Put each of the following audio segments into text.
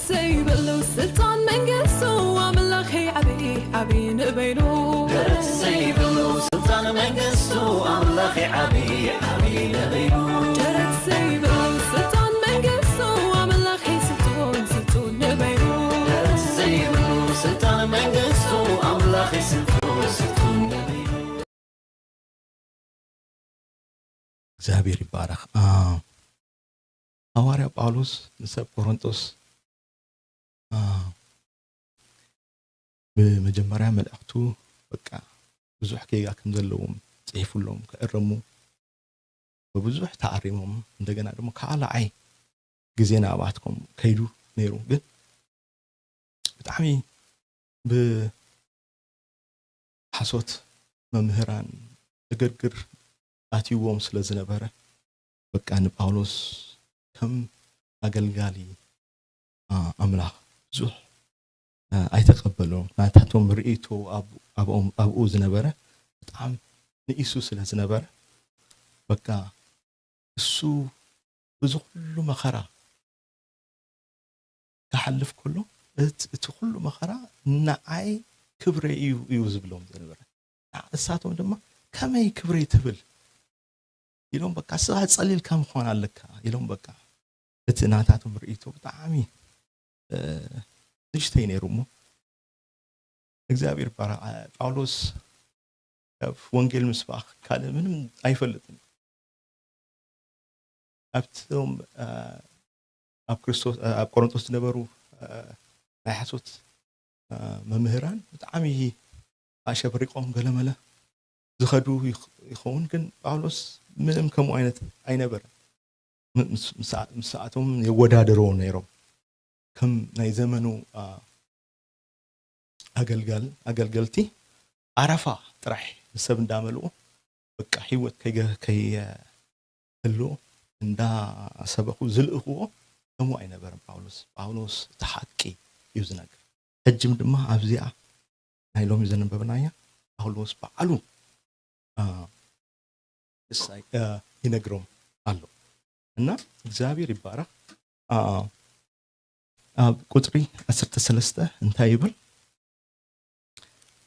ዘይብሉ ስልጣን መንግስቱ ኣምላኸይ ዓብዪ ዓብዪ ንበይኑ። ዘይብሉ ስልጣን መንግስቱ ኣምላኸይ ዓብዪ ዓብዪ ንበይኑ። ደረት ዘይብሉ ስልጣን መንግስቱ ኣምላኸይ ስልጡን ስልጡን ንበይኑ። ዘይብሉ ስልጣን መንግስቱ ኣምላኸይ ስልጡን ስልጡን ንበይኑ። እግዚኣብሔር ይባረኽ። አ፣ ሃዋርያ ጳውሎስ ንሰብ ቆሮንጦስ፣ አ፣ ብመጀመርያ መልእኽቱ በቃ ብዙሕ ጌጋ ከም ዘለዎም ጽሒፉሎም፣ ክእረሙ ብብዙሕ ተኣሪሞም፣ እንደገና ድማ ካልኣይ ግዜ ናባትኩም ከይዱ ነይሩ። ግን ብጣዕሚ ብሓሶት መምህራን ዕግርግር ኣትይዎም ስለ ዝነበረ፣ በቃ ንጳውሎስ ከም ኣገልጋሊ፣ አ፣ ኣምላኽ ብዙሕ፣ አ፣ ኣይተቐበሎን። ናታቶም ርእይቶ ኣብ-፣ ኣብኦም-፣ ኣብኡ ዝነበረ በጣም ንኢሱ ስለ ዝነበረ፣ በቃ እሱ እዚ ኩሉ መኸራ ክሓልፍ ከሎ፣ እቲ፣ እቲ ኩሉ መኸራ ንዓይ ክብረይ እዩ፣ እዩ ዝብሎም ዝነበረ። ንዓ-፣ እሳቶም ድማ "ከመይ ክብረይ ትብል?" ኢሎም፣ በቃ "ንስኻ ጸሊልካ ምዃን ኣለካ" ኢሎም። በቃ እቲ ናታቶም ርእይቶ ብጣዕሚ፣ እ፣ ንእሽተይ ነይሩ እሞ፣ እግዚኣብሔር ይባረኽ። ጳውሎስ ካብ ወንጌል ምስባኽ ካልእ ምንም ኣይፈልጥን። ኣብቶም፣ እ፣ ኣብ ክርስቶስ፣ እ፣ ኣብ ቆሮንቶስ ዝነበሩ፣ እ፣ ናይ ሓሶት፣ እ፣ መምህራን ብጣዕሚ ኣሸብሪቖም ገለመለ ዝኸዱ ይኽ-፣ ይኸውን፣ ግን ጳውሎስ ምንም ከምኡ ዓይነት ኣይነበረን። ም-፣ ምስ-፣ ምስኣ-፣ ምስኣቶም የወዳድርዎ ነይሮም። ከም ናይ ዘመኑ፣ አ፣ ኣገልጋል-፣ ኣገልገልቲ ዓረፋ ጥራሕ ንሰብ እንዳመልኡ፣ በቃ ህይወት ከይገ-፣ ከይህልዎ እንዳሰበኹ ዝልእኽዎ፣ ከምኡ ኣይነበረን ጳውሎስ። ጳውሎስ እቲ ሓቂ እዩ ዝነግር። ሕጅም ድማ ኣብዚኣ ናይ ሎሚ ዘነበብናያ ጳውሎስ በዓሉ፣ አ፣ እሳይ፣ አ፣ ይነግሮም ኣሎ። እና እግዚኣብሔር ይባረኽ። አ፣ ኣብ ቁጽሪ ዓሰርተ ሰለስተ እንታይ ይብል?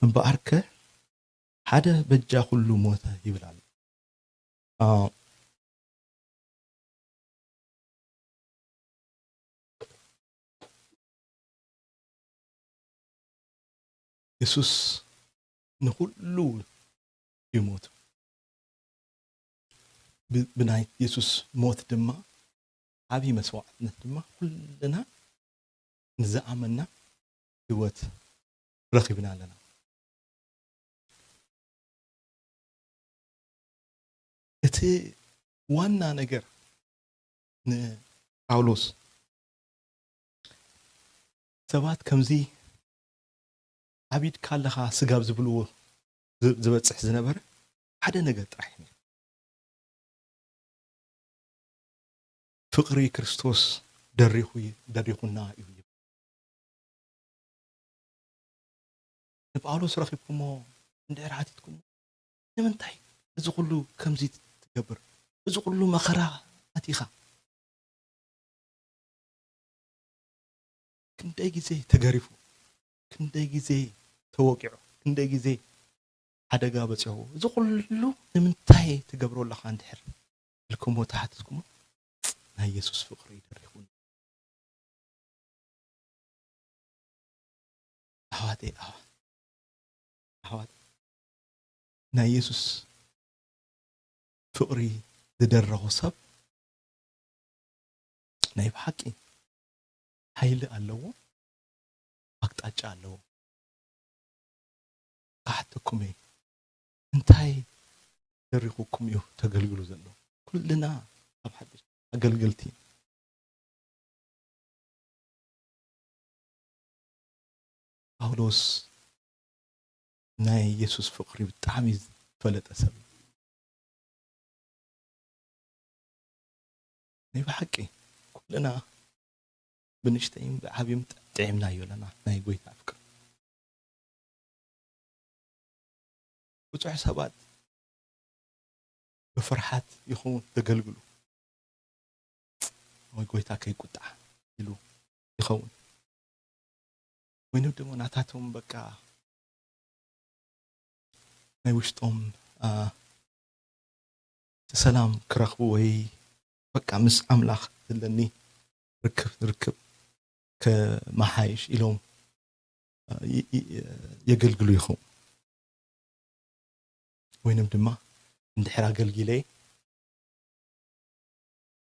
"እምበኣርከ ሓደ በጃ ኩሉ ሞተ" ይብል ኣሎ። አ፣ የሱስ ንኹሉ እዩ ሞቱ። ብ-፣ ብናይ የሱስ ሞት ድማ፣ ዓብዪ መስዋዕትነት ድማ፣ ኩልና ንዝኣመና ህይወት ረኺብና ኣለና። እቲ ዋና ነገር ንጳውሎስ፣ ሰባት ከምዚ ዓቢድካ ኣለኻ ስጋብ ዝብልዎ ዝ-፣ ዝበጽሕ ዝነበረ ሓደ ነገር ጥራሕ እዩ ነይሩ። ፍቕሪ ክርስቶስ ደሪኹ-፣ ደሪኹና እዩ ይብል። ንጳውሎስ ረኺብኩሞ እንድሕር ሓቲትኩሞ፣ "ንምንታይ እዚ ኩሉ ከምዚ ትገብር? እዚ ኩሉ መኸራ ኣቲኻ?" ክንደይ ግዜ ተገሪፉ፣ ክንደይ ግዜ ተወቂዑ፣ ክንደይ ግዜ ሓደጋ በጺሕዎ፣ "እዚ ኩሉ ንምንታይ ትገብሮ ኣለኻ እንድሕር?" ኢልኩሞ ተሓቲትኩሞ፣ ናይ የሱስ ፍቕሪ ደሪኹ። ኣሕዋተይ፣ ኣሕ-፣ ኣሕዋት፣ ናይ የሱስ ፍቕሪ ዝደረኹ ሰብ ናይ ብሓቂ ሓይሊ ኣለዎ፣ ኣቅጣጫ ኣለዎ። ክሓተኩም እየ፣ እንታይ ደሪኹኩም እዩ ተገልግሉ ዘሎ? ኩልና ኣብ ሓድሽ ኣገልገልቲ ኢና። ጳውሎስ ናይ የሱስ ፍቕሪ ብጣዕሚ ዝፈለጠ ሰብ እዩ። ናይ ብሓቂ ኩልና ብንእሽተይን ብዓብይን ጥዒምናዮ ኣለና ናይ ጎይታ ፍቅሪ። ብዙሕ ሰባት ብፍርሓት ይኸውን ዘገልግሉ። ወይ ጎይታ ከይቁጣዕ ኢሉ ይኸውን። ወይንም ድማ ናታቶም በቃ ናይ ውሽጦም፣ አ፣ ሰላም ክረኽቡ ወይ በቃ ምስ ኣምላኽ ዘለኒ ርክብ፣ ርክብ ከመሓይሽ ኢሎም፣ አ፣ ይ-፣ ይ-፣ የገልግሉ ይኸውን። ወይንም ድማ እንድሕር ኣገልጊለ፣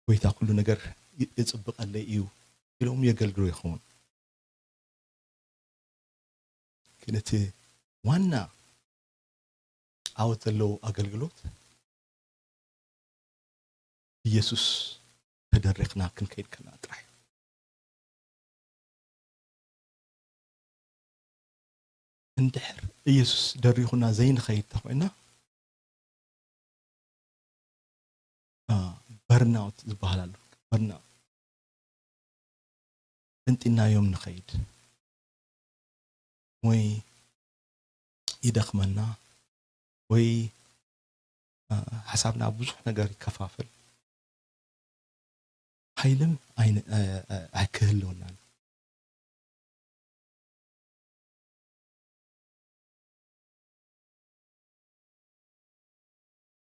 ጎይታ ኩሉ ነገር ይ-፣ ይጽብቐለይ እዩ ኢሎም የገልግሉ ይኸውን። ግን እቲ ዋና ዓወት ዘለዎ ኣገልግሎት ኢየሱስ ተደሪኽና ክንከይድ ከለና ጥራሕ እዩ። እንድሕር ኢየሱስ ደሪኹና ዘይንኸይድ ተኾይና፣ አ፣ በርናውት ዝበሃል ኣሎ። በርናውት። ጠንጢናዮም ንኸይድ። ወይ ይደኽመና፣ ወይ፣ አ፣ ሓሳብና ብዙሕ ነገር ይከፋፈል። ሓይልን ኣይን-፣ አ፣ አ፣ ኣይክህልወናን።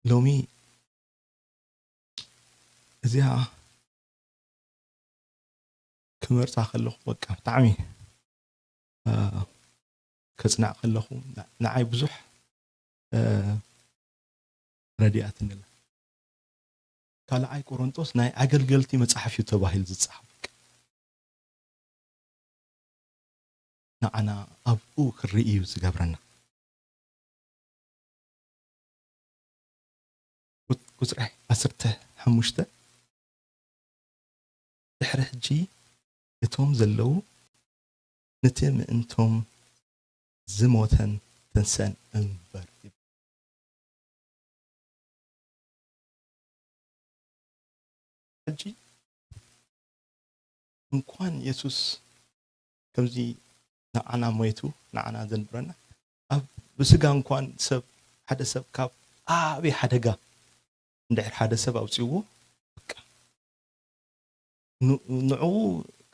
ሎሚ እዚኣ ክመርጻ ከለኹ በቃ ብጣዕሚ፣ አ፣ ከጽናዕ ከለኹ ን-፣ ንዓይ ብዙሕ፣ አ፣ ረዲኣትኒ ኣላ። ካልኣይ ቆሮንጦስ ናይ ኣገልገልቲ መጽሓፍ እዩ ተባሂሉ ዝጸሓፍ። ንዓና ኣብኡ ክርኢ እዩ ዝገብረና። ቁጽ-፣ ቁጽሪ ዓሰርተ ሓሙሽተ፣ ድሕሪ ሕጂ እቶም ዘለዉ ነቲ ምእንቶም ዝሞተን ተንሰን እምበር። ሕጂ እንኳን የሱስ ከምዚ ንዓና ሞይቱ፣ ንዓና ዘንብረና፣ ኣብ ብስጋ እንኳን ሰብ፣ ሓደ ሰብ ካብ ዓቢ ሓደጋ እንድሕር ሓደ ሰብ ኣውጺእዎ፣ በቃ ን-፣ ንዕኡ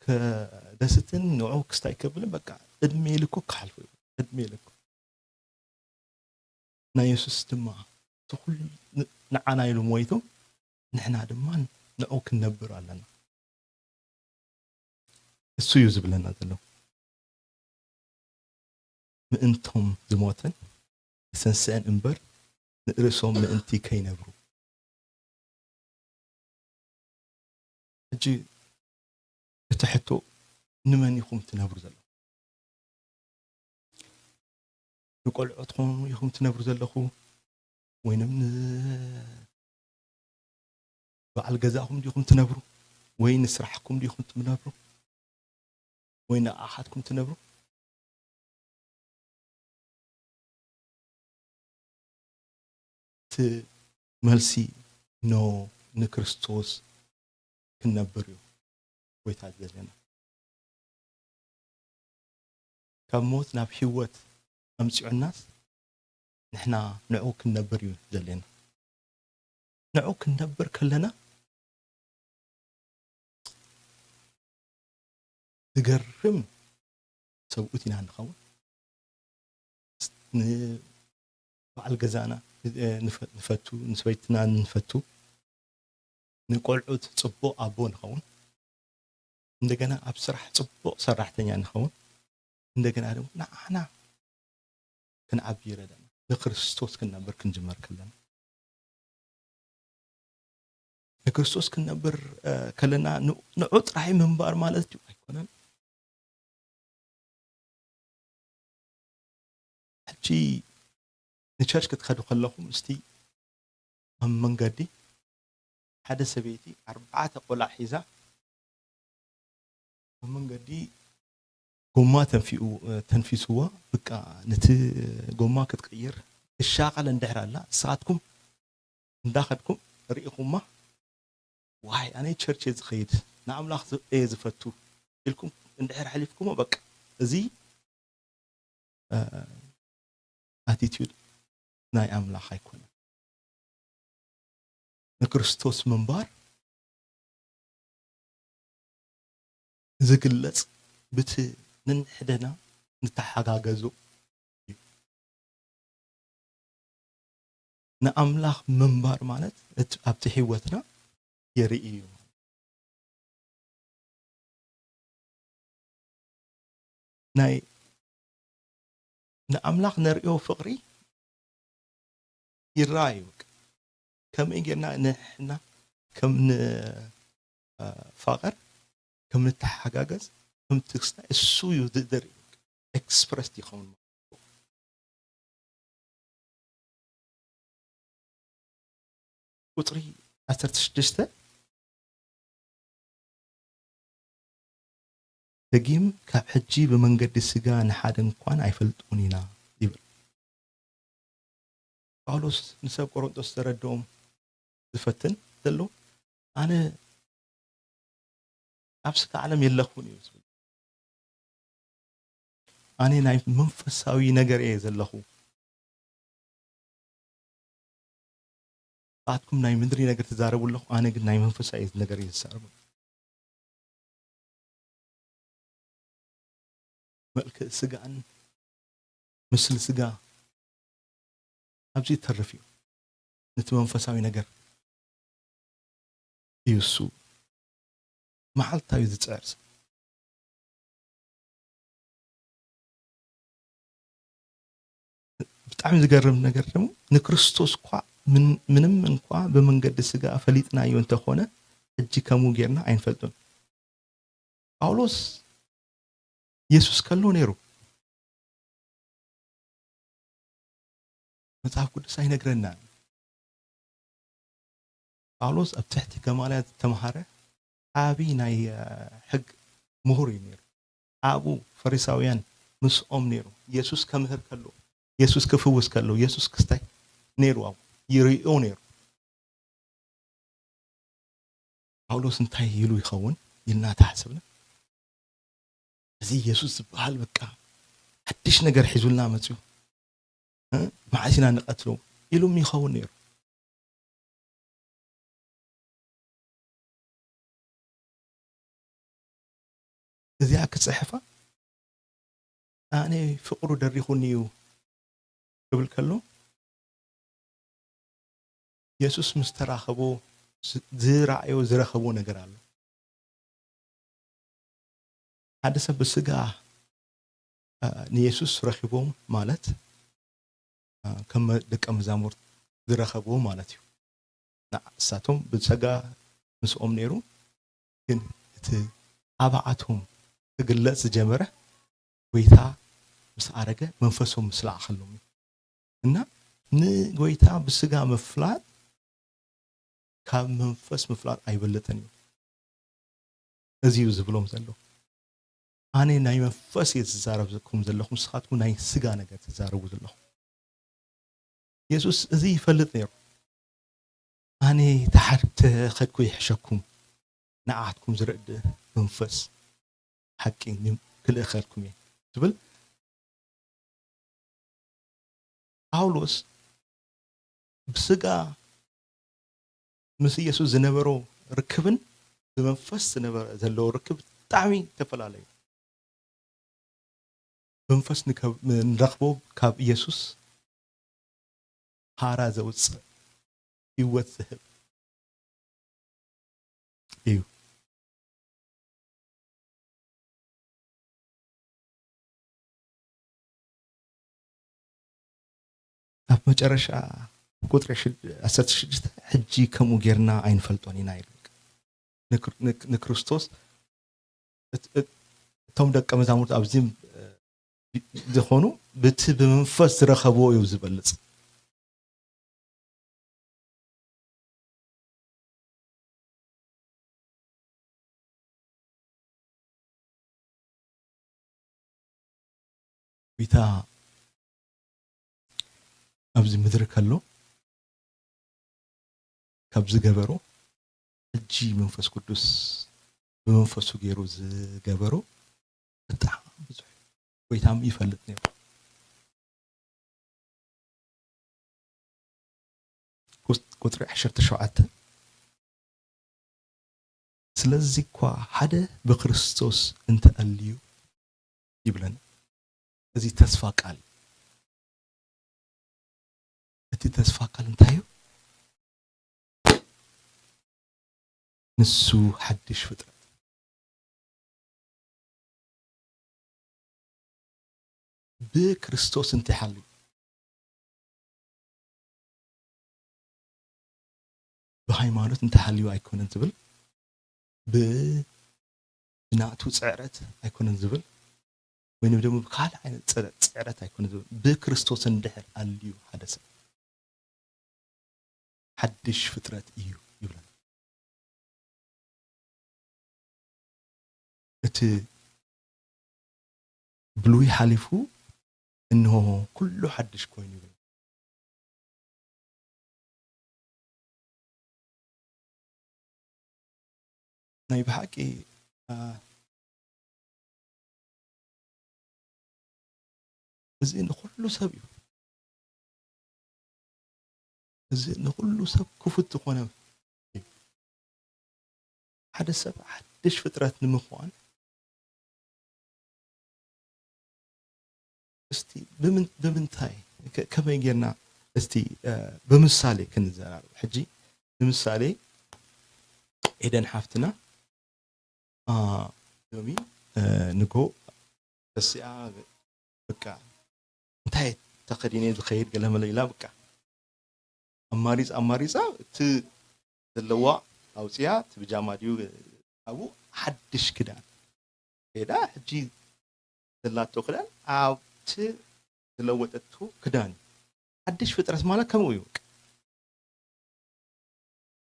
ከደስትን ንዕኡ ክስታይ ከብልን በቃ ዕድሜ ልኩ ክሓልፎ እዩ። ዕድሜ ልኩ። ናይ የሱስ ድማ እቲ ኩሉ ን-፣ ንዓና ኢሉ ሞይቱ፣ ንሕና ድማ ንዕኡ ክንነብር ኣለና። እሱ እዩ ዝብለና ዘሎ። ምእንቶም ዝሞተን ዝተንስአን እምበር፣ ንርእሶም ምእንቲ ከይነብሩ። ሕጂ እቲ ሕቶ፣ ንመን ኢኹም ትነብሩ ዘለኹም? ንቆልዑ ትኾኑ ኢኹም ትነብሩ ዘለኹ? ወይንም ን-፣ በዓል ገዛኹም ዲኹም ትነብሩ? ወይ ንስራሕኩም ዲኹም ትነብሩ? ወይ ንኣኻትኩም ትነብሩ? እቲ መልሲ፣ ኖ፣ ንክርስቶስ ክንነብር እዩ ጎይታ ዘለና። ካብ ሞት ናብ ህይወት ኣምጺዑናስ፣ ንሕና ንዕኡ ክንነብር እዩ ዘለና። ንዕኡ ክንነብር ከለና፣ ዝገርም ሰብኡት ኢና ንኸውን። ንበዓል ገዛና፣ እ፣ ንፈ-፣ ንፈቱ፣ ንሰበይትና ንፈቱ፣ ንቆልዑት ጽቡቕ ኣቦ ንኸውን። እንደገና ኣብ ስራሕ ጽቡቕ ሰራሕተኛ ንኸውን። እንደገና ድማ ንዓና ክንዓቢ ይረዳና። ንክርስቶስ ክንነብር ክንጅመር ከለና። ንክርስቶስ ክንነብር፣ እ፣ ከለና ን-፣ ንዑ ጥራይ ምንባር ማለት ድዩ? ኣይኮነን። ሕጂ ንቸርች ክትከዱ ከለኹም፣ እስቲ ኣብ መንገዲ ሓደ ሰበይቲ ኣርባዕተ ቆልዓ ሒዛ ኣብ መንገዲ ጎማ ተንፊኡ-፣ ተንፊስዋ፣ በቃ ነቲ ጎማ ክትቅይር ትሻቐል እንድሕር ኣላ፣ ንስኻትኩም እንዳኸድኩም ርኢኹማ፣ "ዋይ፣ ኣነ ቸርች እየ ዝኸይድ፣ ንኣምላኽ ዝ-፣ እየ ዝፈቱ" ኢልኩም እንድሕር ኣሕሊፍኩሞ፣ በቃ እዚ፣ እ፣ ኣቲቲዩድ ናይ ኣምላኽ ኣይኮነን። ንክርስቶስ ምንባር ዝግለጽ ብቲ ነንሕደና ንተሓጋገዙ እዩ። ንኣምላኽ ምንባር ማለት እቲ ኣብቲ ህይወትና የርኢ እዩ። ናይ ንኣምላኽ ነርእዮ ፍቕሪ ይረኣዩ። ከመይ ጌርና ንሕና ከም ንፋቐር፣ ከም ንተሓጋገዝ፣ ከም ትግስታ እሱ እዩ ዝደርኢ። ኤክስፕረስ ይኸውን ማለት እዩ። ቁጽሪ ዓሰርተ ሽዱሽተ፣ ደጊም ካብ ሕጂ ብመንገዲ ስጋ ንሓደ እንኳን ኣይፈልጦን ኢና ይብል። ጳውሎስ ንሰብ ቆሮንቶስ ዘረድኦም ዝፈትን ዘሎ፣ ኣነ ኣብ ስጋ ዓለም የለኹን እዩ ዝብል። ኣነ ናይ መንፈሳዊ ነገር እየ ዘለኹ። ንስኻትኩም ናይ ምድሪ ነገር ትዛረቡ ኣለኹ፣ ኣነ ግን ናይ መንፈሳዊ ነገር እየ ዝዛረብ። መልክዕ ስጋን ምስሊ ስጋ ኣብዚ ይተርፍ እዩ። ነቲ መንፈሳዊ ነገር እዩ እሱ መዓልታዊ ዝጽዕር ሰብ። ብጣዕሚ ዝገርም ነገር ደግሞ ንክርስቶስ እኳ ምን-፣ ምንም እንኳ ብመንገዲ ስጋ ፈሊጥናዮ እንተኾነ፣ ሕጂ ከምኡ ጌርና ኣይንፈልጦን። ጳውሎስ የሱስ ከሎ ነይሩ። መጽሓፍ ቅዱስ ኣይነግረናን። ጳውሎስ ኣብ ትሕቲ ገማልያል ዝተምሃረ ዓቢ ናይ፣ እ፣ ሕግ ምሁር እዩ ነይሩ። ኣብኡ ፈሪሳውያን ምስኦም ነይሩ። የሱስ ከምህር ከሎ፣ የሱስ ክፍውስ ከሎ፣ የሱስ ክስታይ ነይሩ፣ ኣብኡ ይርእዮ ነይሩ። ጳውሎስ እንታይ ኢሉ ይኸውን ኢልና ተሓሰብና፣ እዚ የሱስ ዝበሃል በቃ ሓድሽ ነገር ሒዙልና መጽዩ፣ እ፣ መዓስ ኢና ንቐትሎ ኢሉም ይኸውን ነይሩ። እዚኣ ክጽሕፋ ኣነ ፍቕሩ ደሪኹኒ እዩ ክብል ከሎ፣ የሱስ ምስ ተራኸቦ ዝ-፣ ዝረኣዮ፣ ዝረኸቦ ነገር ኣሎ። ሓደ ሰብ ብስጋ፣ እ፣ ንየሱስ ረኺቦም ማለት፣ እ፣ ከም ደቀ መዛሙርት ዝረኸብዎ ማለት እዩ። ንሳቶም ብሰጋ ምስኦም ነይሩ፣ ግን እቲ ኣብኣቶም ክግለጽ ዝጀመረ ጎይታ ምስ ኣረገ መንፈሶም ምስ ለኣኸሎም እዩ። እና ንጎይታ ብስጋ ምፍላጥ ካብ መንፈስ ምፍላጥ ኣይበልጥን እዩ። እዚ እዩ ዝብሎም ዘሎ። ኣነ ናይ መንፈስ እየ ዝዛረብኩም ዘለኹ፣ ንስኻትኩም ናይ ስጋ ነገር ትዛረቡ ዘለኹም። የሱስ እዚ ይፈልጥ ነይሩ። ኣነ ተሓ-፣ ተኸድኩ ይሕሸኩም፣ ንዓትኩም ዝረድእ መንፈስ ሓቂ ክልእኸልኩም እየ ዝብል። ጳውሎስ ብስጋ ምስ ኢየሱስ ዝነበሮ ርክብን ብመንፈስ ዝነበረ ዘለዎ ርክብ ብጣዕሚ ዝተፈላለዩ። መንፈስ ንከብ-፣ ንረኽቦ ካብ ኢየሱስ ሃራ ዘውፅእ ህይወት ዝህብ እዩ። ኣብ መጨረሻ ቁጽሪ ሽድ-፣ ዓሰርተ ሽዱሽተ፣ "ሕጂ ከምኡ ጌርና ኣይንፈልጦን ኢና" ይብል። ንክር-፣ ንክ-፣ ንክርስቶስ እት-፣ እት-፣ እቶም ደቀ መዛሙርት ኣብዚ፣ እ፣ ዝኾኑ ብቲ ብመንፈስ ዝረኸብዎ እዩ ዝበልጽ። ጎይታ ኣብዚ ምድሪ ከሎ ካብ ዝገበሮ፣ ሕጂ መንፈስ ቅዱስ ብመንፈሱ ገይሩ ዝገበሮ ብጣዕሚ ብዙሕ እዩ። ጎይታ ይፈልጥ ነይሩ። ቁጽ-፣ ቁጽሪ ዓሰርተ ሸውዓተ፣ "ስለዚ እኳ ሓደ ብክርስቶስ እንተኣልዩ" ይብለና። እዚ ተስፋ ቃል፣ እቲ ተስፋ ቃል እንታይ እዩ? ንሱ ሓድሽ ፍጥረት፣ ብክርስቶስ እንተሃልዩ፣ ብሃይማኖት እንተሃልዩ ኣይኮነን ዝብል፣ ብ-፣ ብናቱ ጽዕረት ኣይኮነን ዝብል፣ ወይንም ደግሞ ብካልእ ዓይነት ጽረ-፣ ጽዕረት ኣይኮነን ዝብል፣ ብክርስቶስ እንድሕር ኣልዩ ሓደ ሰብ ሓድሽ ፍጥረት እዩ ይብለና። እቲ ብሉይ ሓሊፉ፣ እንሆ፣ ኩሉ ሓድሽ ኮይኑ ይብል። ናይ ብሓቂ፣ ኣ፣ እዚ ንኹሉ ሰብ እዩ። እዚ ንኹሉ ሰብ ክፉት ዝኾነ እዩ። ሓደ ሰብ ሓድሽ ፍጥረት ንምዃን፣ እስቲ ብምን-፣ ብምንታይ፣ ከ-፣ ከመይ ጌርና፣ እስቲ፣ እ፣ ብምሳሌ ክንዘራረብ። ሕጂ ብምሳሌ ኤደን ሓፍትና፣ አ፣ ሎሚ፣ እ፣ ንጎ ተሲኣ፣ በቃ፣ እንታይ ተኸዲነ ዝኸይድ ገለ መለ ኢላ፣ በቃ፣ ኣማሪጻ፣ ኣማሪጻ፣ እቲ ዘለዋ ኣውጽያ፣ እቲ ብጃማ ድዩ፣ ኣብኡ ሓድሽ ክዳን ከይዳ፣ ሕጂ ዘላቶ ክዳን ኣብቲ ዝለወጠቶ ክዳን እዩ። ሓድሽ ፍጥረት ማለት ከምኡ እዩ። በቃ፣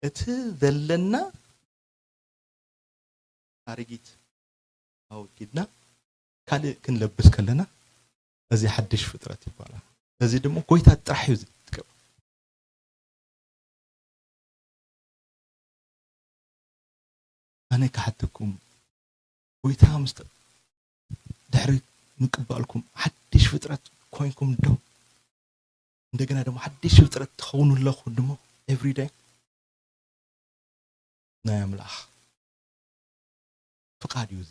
እቲ ዘለና ኣረጊት ኣወጊድና ካልእ ክንለብስ ከለና፣ እዚ ሓድሽ ፍጥረት ይባላል። እዚ ድማ ጎይታ ጥራሕ እዩ ዝገብር። ኣነ ክሓተኩም፣ ጎይታ ምስ ተ-፣ ድሕሪ ምቅባልኩም ሓድሽ ፍጥረት ኮይንኩም ዶ? እንደገና ድማ ሓድሽ ፍጥረት ትኸውን ኣለኹ ድማ every day? ናይ ኣምላኽ ፍቓድ እዩ እዚ።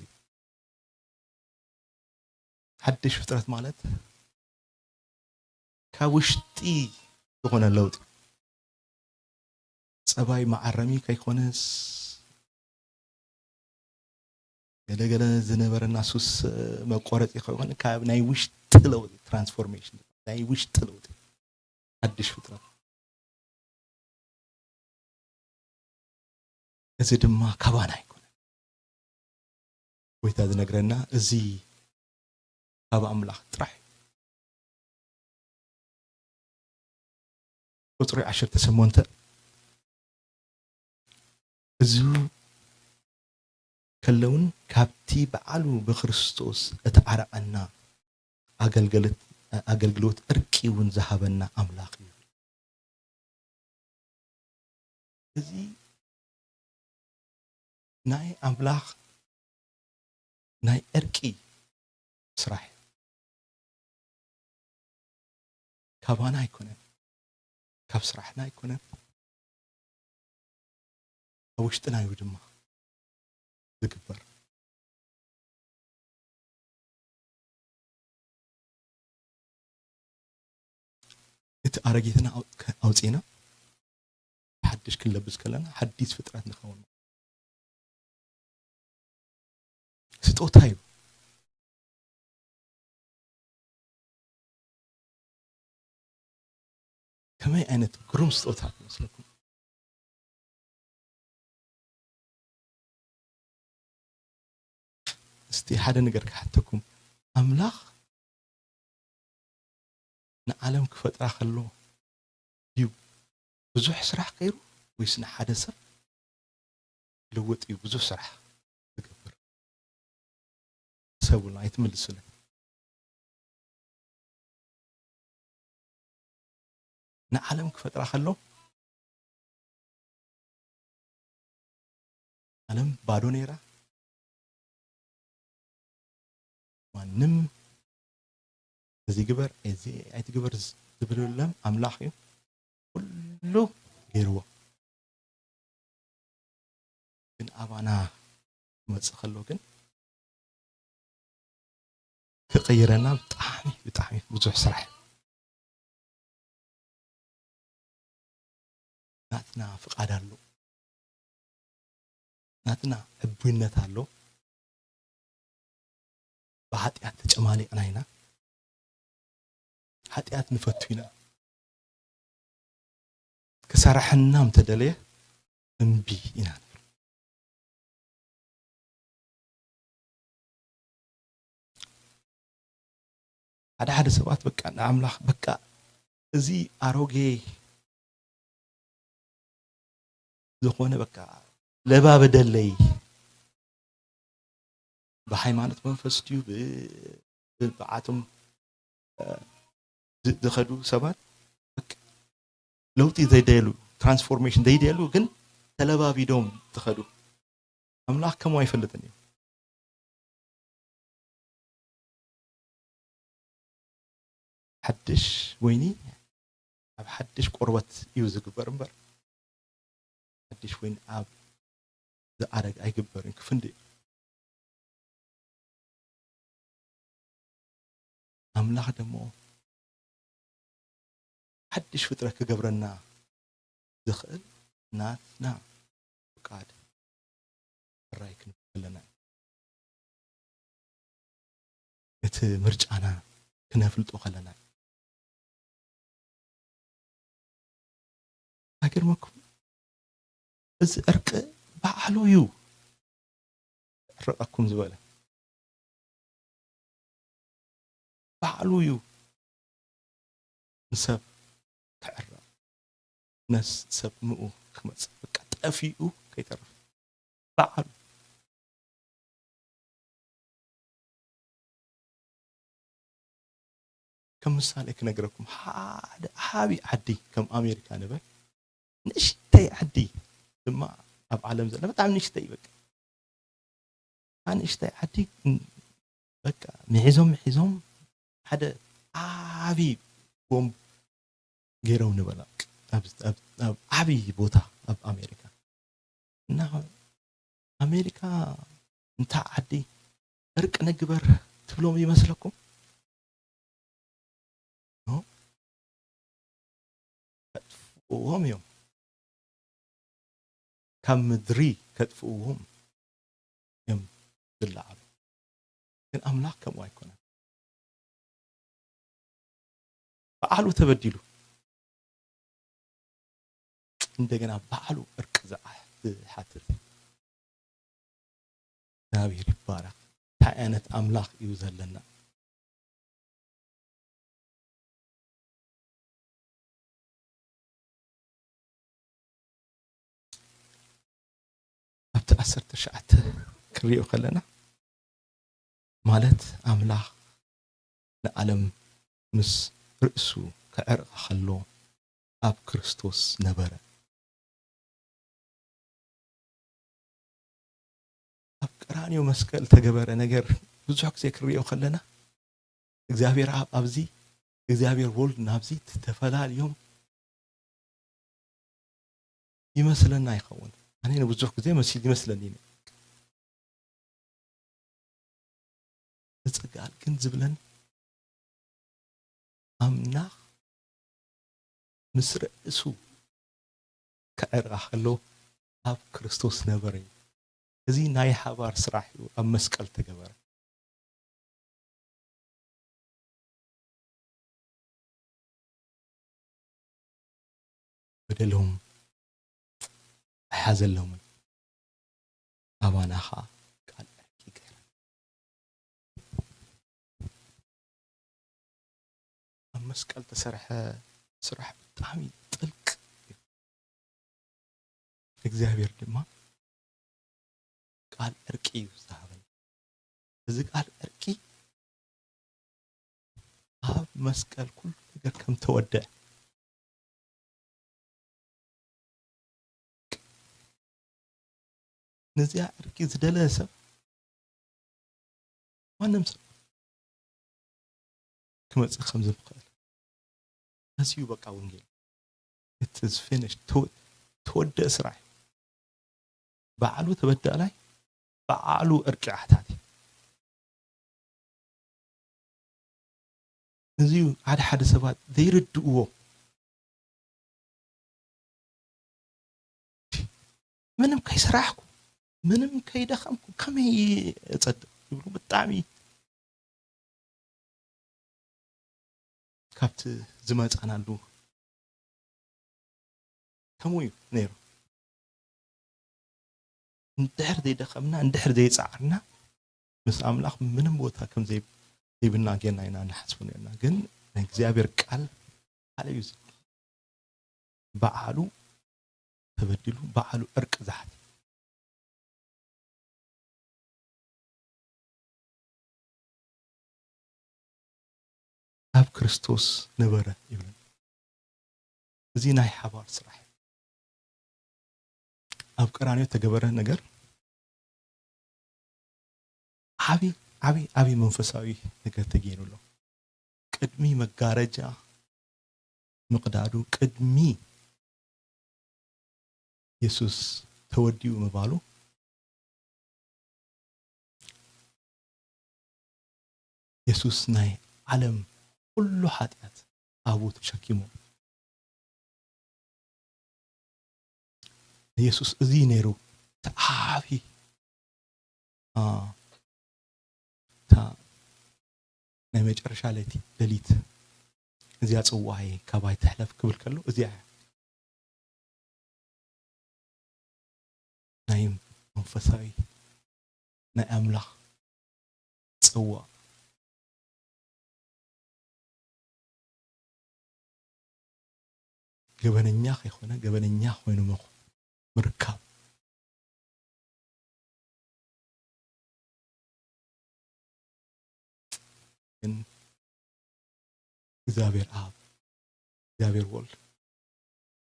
ሓድሽ ፍጥረት ማለት ካብ ውሽጢ ዝኾነ ለውጢ፣ ጸባይ መዓረሚ ከይኮነስ፣ ገለገለ ዝነበረና ሱስ መቆረጺ ከይኮነ፣ ካብ ናይ ውሽጢ ለውጢ፣ ትራንስፎርሜሽን፣ ናይ ውሽጢ ለውጢ፣ ሓድሽ ፍጥረት። እዚ ድማ ካባና ኣይኮነን። ጎይታ ዝነግረና፣ እዚ ካብ ኣምላኽ ጥራሕ እዩ። ቁጽሪ ዓሰርተ ሸሞንተ፣ እዚ ከለውን ካብቲ በዓሉ ብክርስቶስ እተዓረቐና ኣገልገለት-፣ ኣገልግሎት ዕርቂ እውን ዝሃበና ኣምላኽ እዩ። እዚ ናይ ኣምላኽ ናይ ዕርቂ ስራሕ እዩ። ካባና ኣይኮነን፣ ካብ ስራሕና ኣይኮነን፣ ኣብ ውሽጥና እዩ ድማ ዝግበር። እቲ ኣረጊትና ኣው-፣ ኣውፂእና ሓድሽ ክንለብስ ከለና ሓዲስ ፍጥረት ንኸውን። ስጦታ እዩ። ከመይ ዓይነት ግሩም ስጦታ ይመስለኩም? እስቲ ሓደ ነገር ክሓተኩም። ኣምላኽ ንዓለም ክፈጥራ ከሎ ድዩ ብዙሕ ስራሕ ገይሩ፣ ወይስ ንሓደ ሰብ ክልውጥ እዩ ብዙሕ ስራሕ ዝገብር? ሕሰቡላ፣ ኣይትምልሱለይ። ንዓለም ክፈጥራ ከሎ፣ ዓለም ባዶ ነይራ። ማንም እዚ ግበር፣ እዚ ኣይትግበር ዝብል የለን። ኣምላኽ እዩ ኩሉ ገይርዎ። ግን ኣባና ክመጽእ ከሎ ግን፣ ክቕይረና ብጣዕሚ፣ ብጣዕሚ ብዙሕ ስራሕ እዩ። ናትና ፍቓድ ኣሎ። ናትና ዕቡይነት ኣሎ። ብሓጢኣት ተጨማሊቕና ኢና። ሓጢኣት ንፈቱ ኢና። ክሰርሐና እንተደለየ እምቢ ኢና ንብል። ሓደ ሓደ ሰባት በቃ ንኣምላኽ በቃ እዚ ኣሮጌ ዝኾነ በቃ ለባበደለይ ብሃይማኖት መንፈስ ድዩ ብ-፣ ብ-፣ ብዓቶም፣ እ፣ ዝ-፣ ዝኸዱ ሰባት በቃ ለውጢ ዘይደሉ፣ ትራንስፎርሜሽን ዘይደሉ ግን ተለባቢዶም ዝኸዱ። ኣምላኽ ከምኡ ኣይፈልጥን እዩ። ሓድሽ ወይኒ ኣብ ሓድሽ ቆርበት እዩ ዝግበር እምበር፣ ሓድሽ ወይኒ ኣብ ዝኣረግ ኣይግበርን፣ ክፍንዲ እዩ። ኣምላኽ ደሞ ሓድሽ ፍጥረት ክገብረና ዝኽእል ናትና ፍቃድ ጥራይ ክንብል ከለና እዩ። እቲ ምርጫና ክነፍልጦ ከለና እዩ። ኣይገርመኩም? እዚ ዕርቂ ባዕሉ እዩ ዕረቐኩም ዝበለ። ባዕሉ እዩ ንሰብ ክዕረቕ፣ ነስ-፣ ሰብ ምኡ ክመጽእ፣ በቃ ጠፊኡ ከይተርፍ ባዕሉ። ከም ምሳሌ ክነግረኩም፣ ሓደ ዓቢ ዓዲ ከም ኣሜሪካ ንበል፣ ንእሽተይ ዓዲ ድማ ኣብ ዓለም ዘላ ብጣዕሚ ንእሽተይ፣ በቃ ንእሽተይ ዓዲ፣ በቃ ምሒዞም፣ ምሒዞም ሓደ ዓቢ ቦምብ ገይሮም ንበል፣ ኣብ፣ ኣብ፣ ኣብ ዓቢ ቦታ ኣብ ኣሜሪካ። እና ኣሜሪካ እንታ ዓዲ እርቅ ንግበር ትብሎም ይመስለኩም? ኖ። ከጥፍእዎም እዮም። ካብ ምድሪ ከጥፍእዎም እዮም ዝለዓሉ። ግን ኣምላኽ ከምኡ ኣይኮነን። ባዕሉ ተበዲሉ፣ እንደገና ባዕሉ እርቂ ዝዓ-፣ ዝሓትት። እግዚኣብሔር ይባረኽ። እንታይ ዓይነት ኣምላኽ እዩ ዘለና? ኣብቲ ዓሰርተ ትሽዓተ ክንሪኦ ከለና፣ ማለት ኣምላኽ ንዓለም ምስ ርእሱ ክዕርቓ ከሎ ኣብ ክርስቶስ ነበረ። ኣብ ቀራንዮ መስቀል ተገበረ ነገር ብዙሕ ግዜ ክንሪኦ ከለና፣ እግዚኣብሔር ኣብ ኣብዚ፣ እግዚኣብሔር ወልድ ናብዚ ተፈላልዮም ይመስለና ይኸውን። ኣነ ንብዙሕ ግዜ መሲል ይመስለኒ እዩ። እዚ ቃል ግን ዝብለኒ ኣምላኽ ምስ ርእሱ ክዕርቓ ከሎ ኣብ ክርስቶስ ነበረ እዩ። እዚ ናይ ሓባር ስራሕ እዩ፣ ኣብ መስቀል ተገበረ። በደሎም ኣይሓዘሎምን፣ ኣባና ኸዓ ቃል ዕርቂ ገይረ። ኣብ መስቀል ተሰርሐ ስራሕ ብጣዕሚ ጥልቅ እዩ። እግዚኣብሔር ድማ ቃል ዕርቂ እዩ ዝሃበና። እዚ ቃል ዕርቂ ኣብ መስቀል ኩሉ ነገር ከም ተወደአ፣ ነዚኣ ዕርቂ ዝደለየ ሰብ፣ ማንም ሰብ ክመጽእ ከም ዝኽእል፣ እዚ እዩ በቃ ወንጌል። It is finished። ተወ-፣ ተወደአ ስራሕ እዩ። ባዕሉ ተበዳላይ፣ ባዕሉ ዕርቂ ኣሕታት እዩ። እዚ ሓደ ሓደ ሰባት ዘይርድእዎ፣ ምንም ከይሰራሕኩ፣ ምንም ከይደኸምኩ ከመይ እጸድቕ ይብሉ። ብጣዕሚ ካብቲ ዝመጻናሉ ከምኡ እዩ ነይሩ። እንድሕር ዘይደኸምና፣ እንድሕር ዘይጸዓርና፣ ምስ ኣምላኽ ምንም ቦታ ከም ዘይ-፣ ዘይብልና ጌርና ኢና ንሓስቦ ነርና። ግን ናይ እግዚኣብሔር ቃል ካልእ እዩ ዝብል። በዓሉ ተበዲሉ፣ በዓሉ ዕርቂ ዝሓተ። ኣብ ክርስቶስ ነበረ ይብለና። እዚ ናይ ሓባር ስራሕ እዩ። ኣብ ቀራንዮ እተገበረ ነገር ዓቢ፣ ዓቢ፣ ዓቢ መንፈሳዊ ነገር ተገይሩ ኣሎ። ቅድሚ መጋረጃ ምቕዳዱ፣ ቅድሚ የሱስ ተወዲኡ ምባሉ፣ የሱስ ናይ ዓለም ኩሉ ሓጢኣት ኣብኡ ተሸኪሙ። የሱስ እዚ ነይሩ እቲ ዓቢ፣ አ፣ እታ ናይ መጨረሻ ለይቲ፣ ሌሊት፣ "እዚኣ ጽዋይ ካባይ ትሕለፍ" ክብል ከሎ፣ እዚኣ እያ ናይ መንፈሳዊ ናይ ኣምላኽ ጽዋ። ገበነኛ ከይኮነ ገበነኛ ኮይኑ ምኽ-፣ ምርካብ። ግን እግዚኣብሔር ኣብ እግዚኣብሔር ወልድ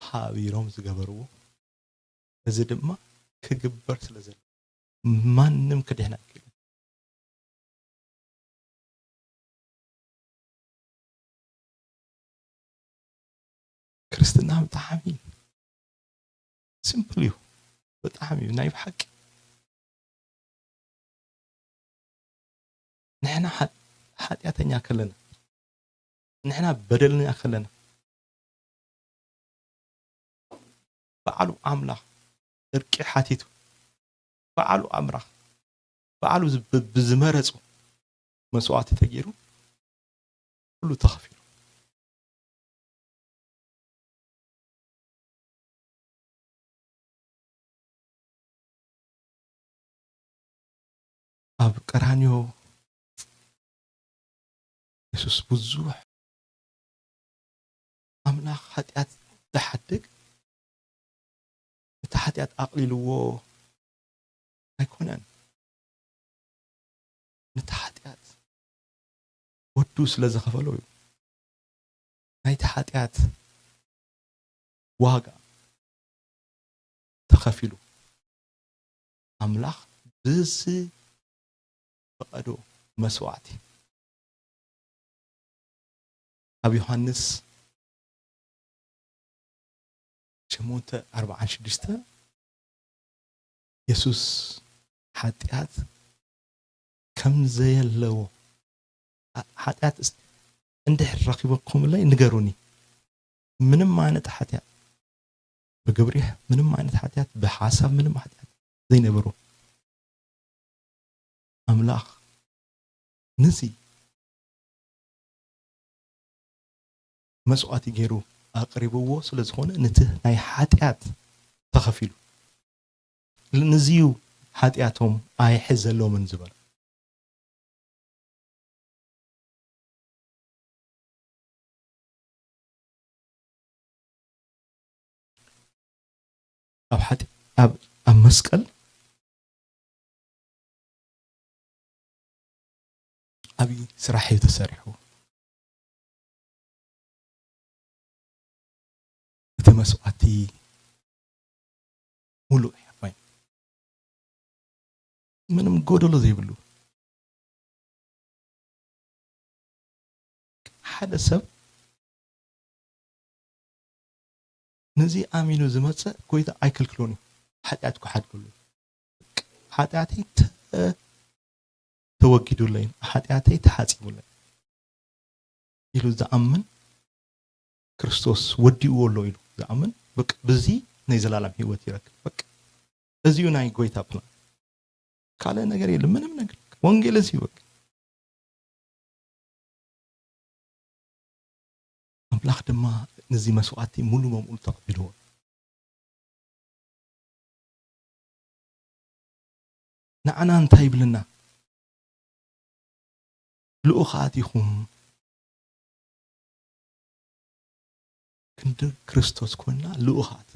ሓቢሮም ዝገበርዎ፣ እዚ ድማ ክግበር ስለ ዘለዎ ማንም ክድሕን ኣይክእልን። ክርስትና ብጣዕሚ ሲምፕል እዩ። ብጣዕሚ እዩ ናይ ብሓቂ። ንሕና ሓ-፣ ሓጢኣተኛ ከለና፣ ንሕና በደለኛ ከለና፣ ባዕሉ ኣምላኽ እርቂ ሓቲቱ፣ ባዕሉ ኣምላኽ፣ ባዕሉ ዝ-፣ ብ-፣ ብዝመረጾ መስዋዕቲ ተገይሩ፣ ኩሉ ተኸፊሉ። ኣብ ቀራንዮ የሱስ ብዙሕ ኣምላኽ ሓጢኣት ዝሓድግ፣ እቲ ሓጢኣት ኣቕሊልዎ ኣይኮነን። ነቲ ሓጢኣት ወዱ ስለ ዝኸፈሎ እዩ። ናይቲ ሓጢኣት ዋጋ ተኸፊሉ። ኣምላኽ ብዝፈቐዶ መስዋዕቲ። ኣብ ዮሃንስ ሸሞንተ ኣርብዓን ሽዱሽተ፣ የሱስ ሓጢኣት ከም ዘየለዎ፣ ሓ-፣ ሓጢኣት እስ-፣ እንድሕር ረኺበኩምለይ ንገሩኒ። ምንም ዓይነት ሓጢኣት፣ ብግብሪ ምንም ዓይነት ሓጢኣት፣ ብሓሳብ ምንም ሓጢኣት ዘይነበሮ ኣምላኽ፣ ነዚ መስዋዕቲ ገይሩ ኣቕሪብዎ ስለ ዝኾነ፣ ነቲ ናይ ሓጢኣት ተኸፊሉ። ነዚ እዩ ሓጢኣቶም ኣይሕዘሎምን ዝበሎ። ኣብ ሓጢ-፣ ኣብ፣ ኣብ መስቀል ዓብዪ ስራሕ እዩ ተሰሪሑ። እቲ መስዋዕቲ ሙሉእ እዩ ኮይኑ። ምንም ጎደሎ ዘይብሉ። ሓደ ሰብ ነዚ ኣሚኑ ዝመጽእ ጎይታ ኣይክልክሎን እዩ። ሓጢኣት ክሓድገሉ። ሓጢኣተይ ተ-፣ ተወጊዱለይ፣ ሓጢኣተይ ተሓጺቡለይ። ኢሉ ዝኣምን፣ ክርስቶስ ወዲእዎ ኣሎ ኢሉ ዝኣምን፣ በቃ፣ ብዚ ናይ ዘላለም ህይወት ይረክብ። በቃ፣ እዚ እዩ ናይ ጎይታ ፕላን። ካልእ ነገር የለም፣ ምንም ነገር። ወንጌል እዚ እዩ፣ በቃ። ኣምላኽ ድማ ነዚ መስዋዕቲ ሙሉ በሙሉ ተቐቢልዎ። ንዓና እንታይ ይብልና? ልኡኻት ኢኹም። ክንዲ ክርስቶስ ኮይንና ልኡኻት።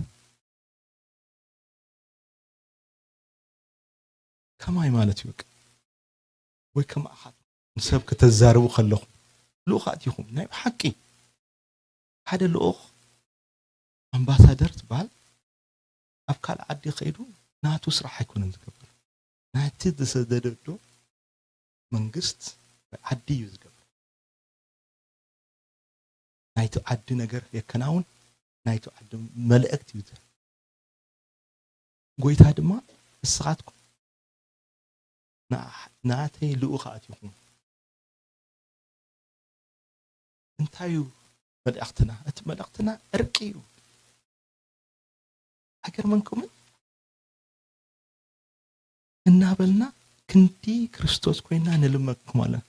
ከማይ ማለት እዩ፣ በቃ። ወይ ከማኻት ንሰብ ከተዛርቡ ከለኹም ልኡኻት ኢኹም። ናይ ብሓቂ ሓደ ልኡኽ ኣምባሳደር ዝበሃል ኣብ ካልእ ዓዲ ከይዱ ናቱ ስራሕ ኣይኮነን ዝገብር። ናይቲ ዝሰደደዶ መንግስት ወይ ዓዲ እዩ ዝገብር። ናይቲ ዓዲ ነገር የከናውን፣ ናይቲ ዓዲ መልእክት እዩ ዝህብ። ጎይታ ድማ ንስኻትኩም ንኣ-፣ ናተይ ልኡኻት ኢኹም። እንታይ እዩ መልእኽትና? እቲ መልእኽትና ዕርቂ እዩ። ኣይገርመንኩምን? እናበልና ክንዲ ክርስቶስ ኮይና ንልመኩም ኣለና።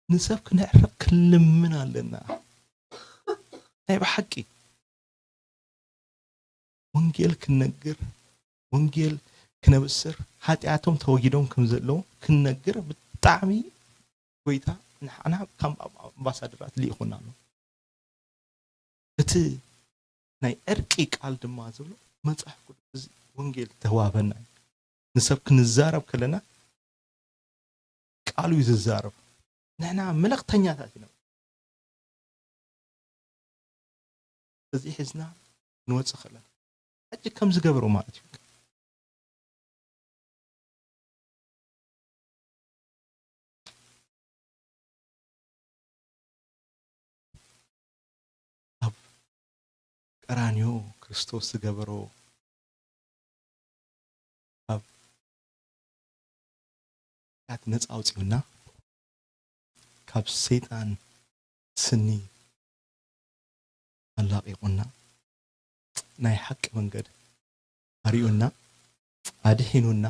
ንሰብ ክነዕርቕ ክንልምን ኣለና። ናይ ብሓቂ ወንጌል ክንነግር፣ ወንጌል ክነብስር፣ ሓጢኣቶም ተወጊዶም ከም ዘለዉ ክንነግር ብጣዕሚ ጎይታ ንሕና ከም ኣምባሳደራት ልኢኹና ኣሎ። እቲ ናይ ዕርቂ ቃል ድማ ዝብሎ መጽሓፍ ቅዱስ እዚ ወንጌል ዝተዋህበና እዩ። ንሰብ ክንዛረብ ከለና ቃሉ እዩ ዝዛረብ። ንሕና መለኽተኛታት ኢና። እዚ ሒዝና ንወጽእ ከለና ሕጂ ከም ዝገበሮ ማለት እዩ። ኣብ ቀራንዮ ክርስቶስ ዝገበሮ ኣብ ኃጢአት ነፃ ኣውፂኡና፣ ካብ ሰይጣን ስኒ ኣላቒቑና፣ ናይ ሓቂ መንገድ ኣርእዩና፣ ኣድሒኑና፣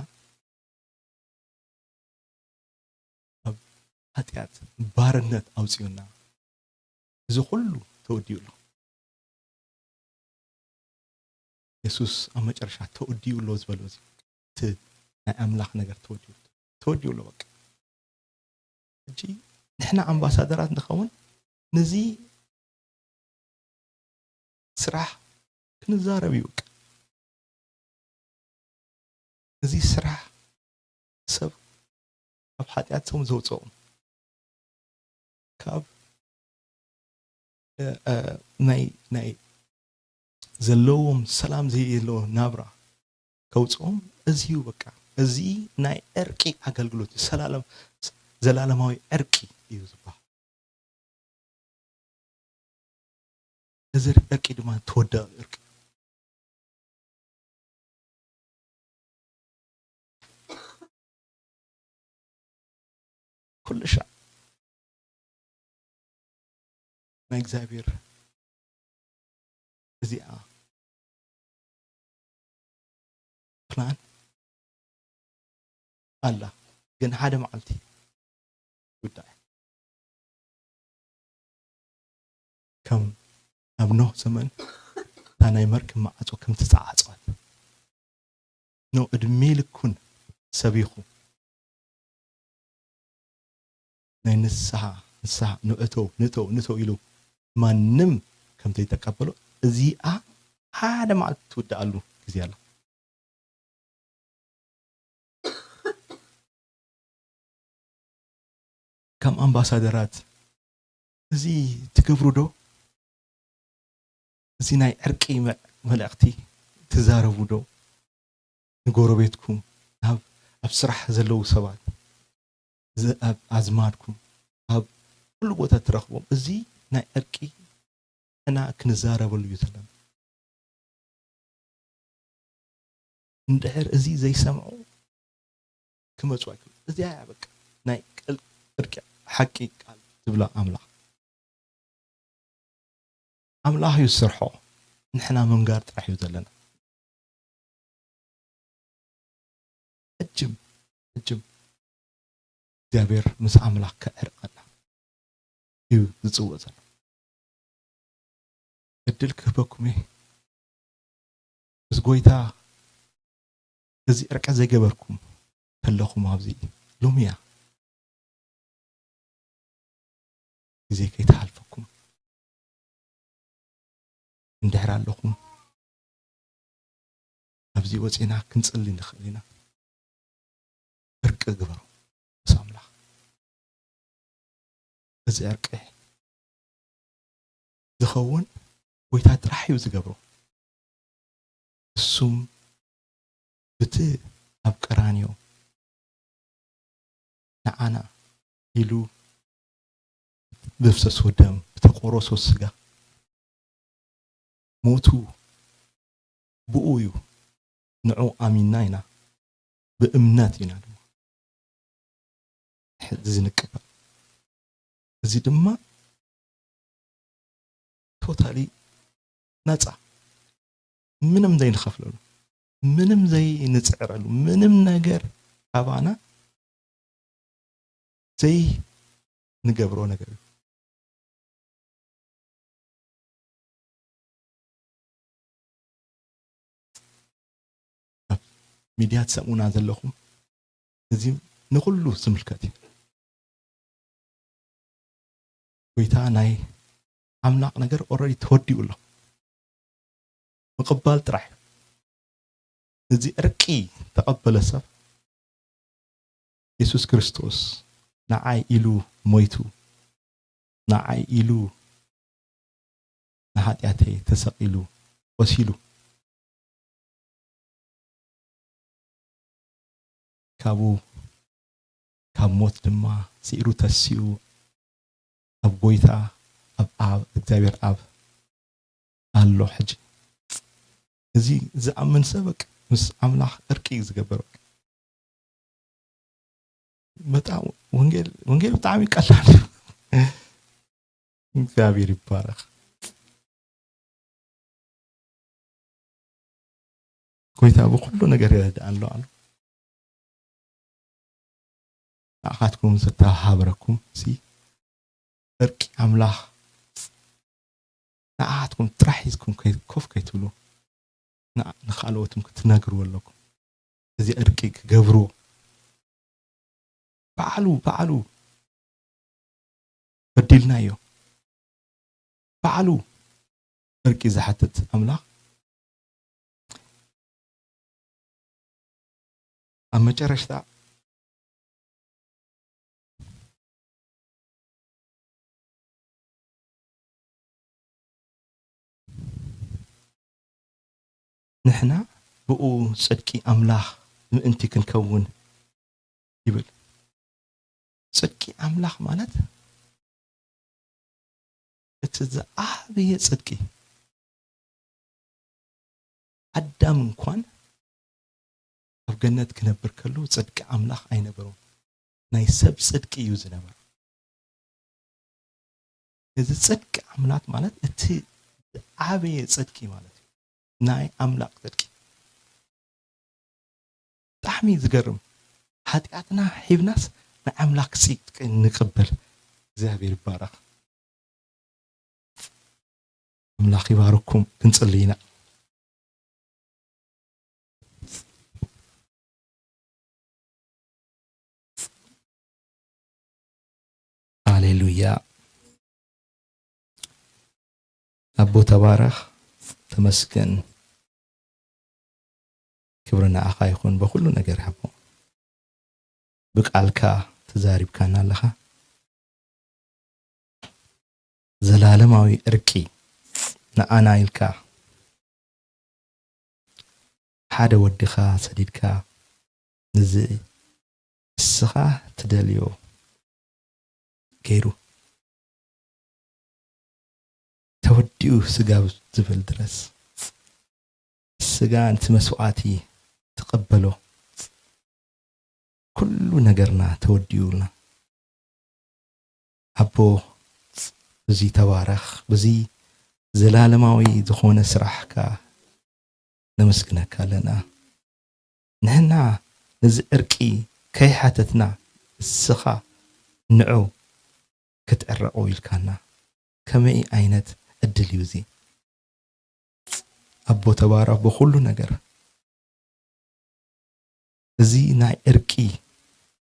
ካብ ኃጢአት ባርነት ኣውፂኡና፣ እዚ ኩሉ ተወዲኡ ኣሎ። የሱስ ኣብ መጨረሻ ተወዲኡ ኣሎ ዝበሎ እዚ፣ እቲ ናይ ኣምላኽ ነገር ተወዲኡ ኣሎ። ተወዲኡ ኣሎ በቃ። ሕጂ ንሕና ኣምባሳደራት ንኸውን፣ ነዚ ስራሕ ክንዛረብ እዩ በቃ። እዚ ስራሕ ሰብ ካብ ሓጢኣቶም ዘውፅኦም፣ ካብ፣ እ፣ እ፣ ናይ፣ ናይ ዘለዎም ሰላም ዘየለዎ ናብራ ከውፅኦም እዚ እዩ በቃ። እዚ ናይ ዕርቂ ኣገልግሎት እዩ። ሰላለም-፣ ዘላለማዊ ዕርቂ እዩ ዝበሃል። እዚ ዕርቂ ድማ ተወዳኢ ዕርቂ። ኩሉ ሻዕ ናይ እግዚኣብሔር እዚኣ ፕላን ኣላ፣ ግን ሓደ መዓልቲ ጉዳይ። ከም ኣብ ኖህ ዘመን እታ ናይ መርከብ ማዕጾ ከም ተጻዓጸወት፣ ኖህ ዕድሜ ልኩን ሰቢኹ ናይ ንስሓ፣ ንስሓ ንእተው፣ ንእተው፣ ንእተው ኢሉ ማንም ከም ዘይተቀበሎ፣ እዚኣ ሓደ መዓልቲ ትውድኣሉ ግዜ ኣላ። ከም ኣምባሳደራት እዚ ትገብሩ ዶ? እዚ ናይ ዕርቂ መ-፣ መልእኽቲ ትዛረቡ ዶ? ንጎረቤትኩም፣ ኣብ፣ ኣብ ስራሕ ዘለዉ ሰባት፣ ዝ-፣ ኣብ ኣዝማድኩም፣ ኣብ ኩሉ ቦታ ትረኽቦም፣ እዚ ናይ ዕርቂ እና ክንዛረበሉ እዩ ዘለና። እንድሕር እዚ ዘይሰምዑ ክመጹ ኣይክእሉ። እዚኣ እያ በቃ። ናይ ቅል-፣ ዕርቂ ሓቂ ቃል ትብሎ ኣምላኽ። ኣምላኽ እዩ ዝሰርሖ። ንሕና ምንጋር ጥራሕ እዩ ዘለና። ሕጅም፣ ሕጅም እግዚኣብሔር ምስ ኣምላኽ ከዕርቀና እዩ ዝጽውዕ ዘሎ። ዕድል ክህበኩም እየ። ምስ ጎይታ እዚ ዕርቂ ዘይገበርኩም ከለኹም ኣብዚ ሎሚ እያ ግዜ ከይትሓልፈኩም። እንድሕር ኣለኹም ኣብዚ ወፂና ክንጽሊ ንኽእል ኢና። ዕርቂ ግበሩ ምስ ኣምላኽ። እዚ ዕርቂ ዝኸውን ጎይታ ጥራሕ እዩ ዝገብሮ። እሱም ብቲ ኣብ ቀራንዮ ንዓና ኢሉ ዘፍሰሶ ደም፣ ዝተቆረሶ ስጋ፣ ሞቱ ብኡ እዩ። ንዑ ኣሚንና ኢና፣ ብእምነት ኢና ድማ እዚ ንቅበል። እዚ ድማ ቶታሊ ነፃ፣ ምንም ዘይንኸፍለሉ፣ ምንም ዘይንፅዕረሉ፣ ምንም ነገር ካባና ዘይንገብሮ ነገር እዩ። ኣብ ሚድያ ትሰምዑና ዘለኹም፣ እዚ ንኹሉ ዝምልከት እዩ። ጎይታ ናይ ኣምላኽ ነገር ኦልሬዲ ተወዲኡ ኣሎ። ምቕባል ጥራሕ እዩ። እዚ ዕርቂ ተቐበለ ሰብ፣ የሱስ ክርስቶስ ንዓይ ኢሉ ሞይቱ፣ ንዓይ ኢሉ ንሓጢኣተይ ተሰቒሉ፣ ቆሲሉ፣ ካብኡ ካብ ሞት ድማ ስዒሩ ተሲኡ፣ ኣብ ጎይታ ኣብ ኣብ እግዚኣብሔር ኣብ ኣሎ። ሕጂ እዚ ዝኣምን ሰብ በቃ ምስ ኣምላኽ ዕርቂ እዩ ዝገብር። በቃ በጣም ወንጌል፣ ወንጌል ብጣዕሚ ቀላል እዩ። እግዚኣብሔር ይባረኽ። ጎይታ ብኩሉ ነገር ይረድኣና ኣሎ። ንኣኻትኩም ዝተሃብረኩም ሲ ዕርቂ ኣምላኽ ንኣኻትኩም ጥራሕ ሒዝኩም ከይ-፣ ኮፍ ከይትብሉ፣ ንኣ-፣ ንኻልኦትም ክትነግርዎ ኣለኩም። እዚ ዕርቂ ክገብርዎ ባዕሉ፣ ባዕሉ በዲልናዮ። ባዕሉ ዕርቂ ዝሓትት ኣምላኽ ኣብ መጨረሽታ ንሕና ብኡ ጽድቂ ኣምላኽ ምእንቲ ክንከውን ይብል። ጽድቂ ኣምላኽ ማለት እቲ ዝዓበየ ጽድቂ። ኣዳም እንኳን ኣብ ገነት ክነብር ከሎ ጽድቂ ኣምላኽ ኣይነበሮን። ናይ ሰብ ጽድቂ እዩ ዝነበሮ። እዚ ጽድቂ ኣምላኽ ማለት እቲ ዝዓበየ ጽድቂ ማለት እዩ። ናይ ኣምላኽ ጽድቂ። ብጣዕሚ ዝገርም። ሓጢኣትና ሒብናስ ናይ ኣምላኽ ጽድቂ ንቕበል። እግዚኣብሔር ይባረኽ። ኣምላኽ ይባርኩም። ክንጽሊ ኢና። ሃሌሉያ። ኣቦ ተባረኽ፣ ተመስገን። ክብሪ ንዓኻ ይኹን። በኹሉ ነገር ኣቦ ብቃልካ ተዛሪብካና ኣለኻ። ዘላለማዊ ዕርቂ ንኣና ኢልካ ሓደ ወድኻ ሰዲድካ፣ ንዚ እስኻ ትደልዮ ገይሩ፣ ተወዲኡ ስጋ ዝብል ድረስ፣ ስጋ ነቲ መስዋዕቲ ተቐበሎ። ኩሉ ነገርና ተወዲኡልና። ኣቦ፣ ብዙይ ተባረኽ። ብዙይ ዘላለማዊ ዝኾነ ስራሕካ ነመስግነካ ኣለና። ንሕና ነዚ ዕርቂ ከይሓተትና፣ እስኻ ንዑ ክትዕረቑ ኢልካና። ከመይ ዓይነት ዕድል እዩ እዚ? ኣቦ ተባረኽ ብኹሉ ነገር። እዚ ናይ ዕርቂ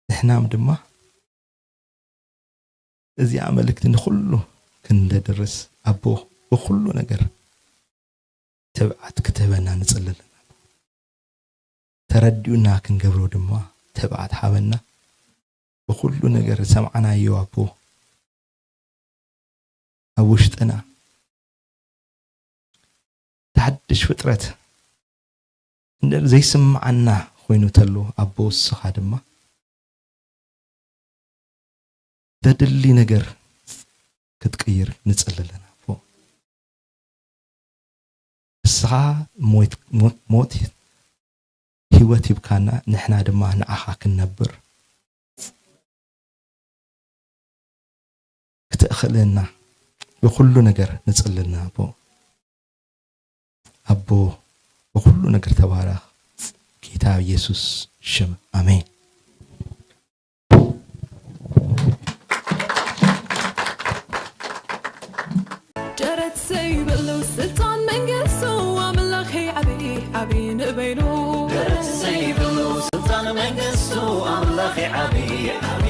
ንሕናም ድማ እዚኣ መልእክቲ ንኹሉ ክንደድርስ ኣቦ ብኹሉ ነገር ትብዓት ክትህበና ንጽሊ ኣለና። ተረዲኡና ክንገብሮ ድማ ትብዓት ሃበና። ብኹሉ ነገር ዝሰምዓናዮ ኣቦ ኣብ ውሽጥና ተሓድሽ ፍጥረት እንድሕር ዘይስምዓና ኮይኑ ተሎ ኣቦ እስኻ ድማ ዘድሊ ነገር ክትቅይር ንጽሊ ኣለና ኣቦ። ንስኻ ሞት ሞት ሞት ህይወት ሂብካና ንሕና ድማ ንዓኻ ክንነብር ክትእኽለና ብኹሉ ነገር ንጽሊ ኣለና ኣቦ። ኣቦ ብኹሉ ነገር ተባረኽ። ጌታ ኢየሱስ ሽም ኣሜን። ደረት ዘይብሉ ስልጣን መንግስቱ ኣምላኸይ ዓብዪ ዓብዪ ንበይኑ ደረት ዘይብሉ ስልጣን መንግስቱ ኣምላኸይ ዓብዪ ዓብዪ